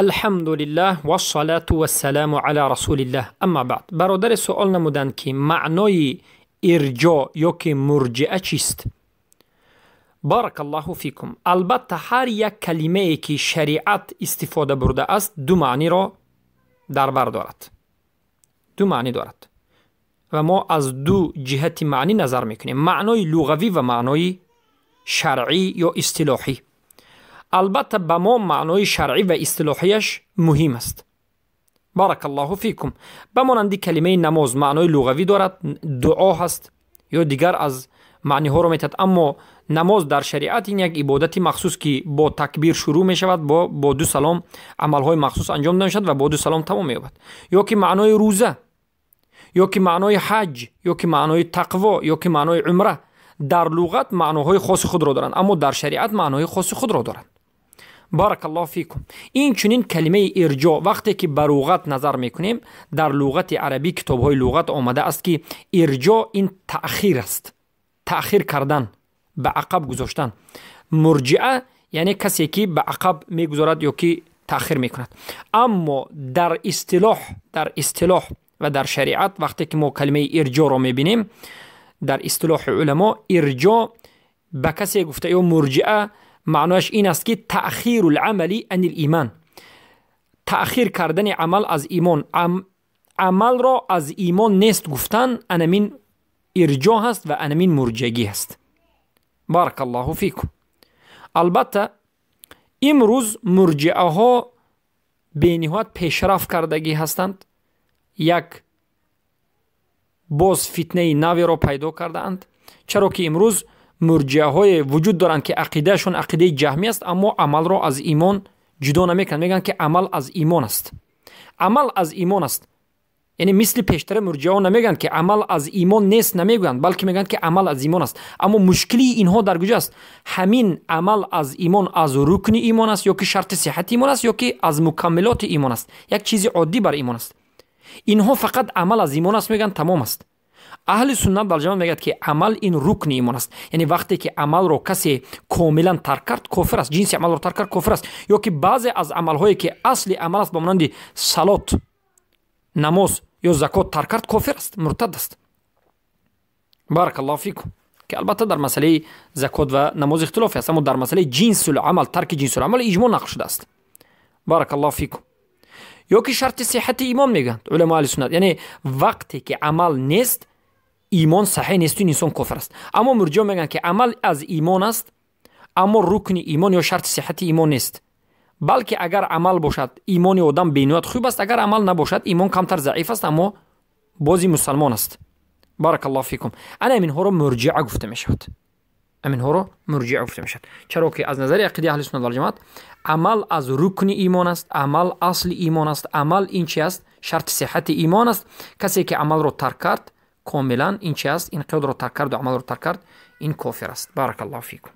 Алҳамдулиллаҳ вассалату вассаламу ала расулиллаҳ. Амма баъд. Бародаре суол намуданд, ки маънои ирҷо ё ки мурҷиа чист? Баракаллоҳу фикум. Албатта, ҳар як калимае, ки шариат истифода бурдааст, ду маъниро дар бар дорад, ду маънӣ дорад ва мо аз ду ҷиҳати маънӣ назар мекунем: маънои луғавӣ ва маънои шаръӣ ё истилоҳӣ. Албатта, ба мо маънои шаръӣ ва истилоҳияш муҳим аст. Баракаллоҳу фикум. Ба монанди калимаи намоз маънои луғавӣ дорад, дуо ҳаст ё дигар аз маъниҳоро метиҳад, аммо намоз дар шариат ин як ибодати махсус, ки бо такбир шурӯъ мешавад, бо ду салом амалҳои махсус анҷом дода мешавад ва бо ду салом тамом меёбад. Ё ки маънои рӯза, ё ки маънои ҳаҷ, ё ки маънои тақво, ё ки маънои умра дар луғат маъноҳои хоси худро доранд, аммо дар шариат маъноҳои хоси худро доранд. Баракаллоҳу фикум. Инчунин калимаи ирҷо, вақте ки ба луғат назар мекунем, дар луғати арабӣ, китобҳои луғат омада аст, ки ирҷо ин таъхир аст, таъхир кардан, ба ақаб гузоштан. Мурҷиа яъне касе, ки ба ақаб мегузорад ё ки таъхир мекунад. Аммо дар истилоҳ ва дар шариат, вақте ки мо калимаи ирҷоро мебинем, дар истилоҳи уламо ирҷо ба касе гуфта ё мурҷиа маънояш ин аст, ки таъхиру ламали ани лиман, таъхир кардани амал аз имон, амалро аз имон нест гуфтан, анамин ирҷо ҳаст ва анамин мурҷагӣ ҳаст. Баракаллоҳу фикум. Албатта, имрӯз мурҷиаҳо бениҳоят пешрафт кардагӣ ҳастанд, як боз фитнаи наверо пайдо кардаанд, чаро ки имрӯз мурҷиаҳое вуҷуд доранд, ки ақидаашон ақидаи ҷаҳмӣ аст, аммо амалро аз имон ҷудо намекунанд. Мегӯянд, ки амал аз имон аст, амал аз имон аст. Яъне мисли пештара мурҷиаҳо намегӯянд, ки амал аз имон нест, намегӯянд, балки мегӯянд, ки амал аз имон аст. Аммо мушкилии инҳо дар куҷо аст? Ҳамин амал аз имон аз рукни имон аст ё ки шарти сиҳати имон аст, ё ки аз мукаммилоти имон аст, як чизи оддӣ бар имон аст? Инҳо фақат амал аз имон аст мегӯянд, тамом аст. Аҳли суннат валҷамоат мегӯяд, ки амал ин рукни имон аст. Яъне вақте ки амалро касе комилан тарк кард, кофир аст, ҷинси амалро тарк кард, кофир аст. Ё ки баъзе аз амалҳое, ки асли амал аст, ба монанди салот, намоз ё закот, тарк кард, кофир аст, муртад аст. Баракаллоҳу фикум. Ки албатта дар масъалаи закот ва намоз ихтилофе аст, аммо дар масъалаи ҷинсул амал, тарки ҷинсул амал иҷмо нақл шудааст. Баракаллоҳу фикум. Ё ки шарти сиҳати имон мегӯянд уламо аҳли суннат, яъне вақте ки амал нест, имон саҳеҳ несту ин инсон кофир аст. Аммо мурҷиа мегӯянд, ки амал аз имон аст, аммо рукни имон ё шарти сиҳати имон нест, балки агар амал бошад, имони одам бениҳоят хуб аст, агар амал набошад, имон камтар заиф аст, аммо бози мусалмон аст. Баракаллоҳу фикум. Ана аминҳоро мурҷиа гуфта мешавад, аминҳоро мурҷиа гуфта мешавад, чаро ки аз назари ақидаи аҳли суннат валҷамоат амал аз рукни имон аст, амал асли имон аст, амал ин чи аст? Шарти сиҳати имон аст. Касе ки амалро тарк кард комилан, ин чи аст? Инқиёдро тарк карду амалро тарк кард, ин кофир аст. Баракаллоҳу фикум.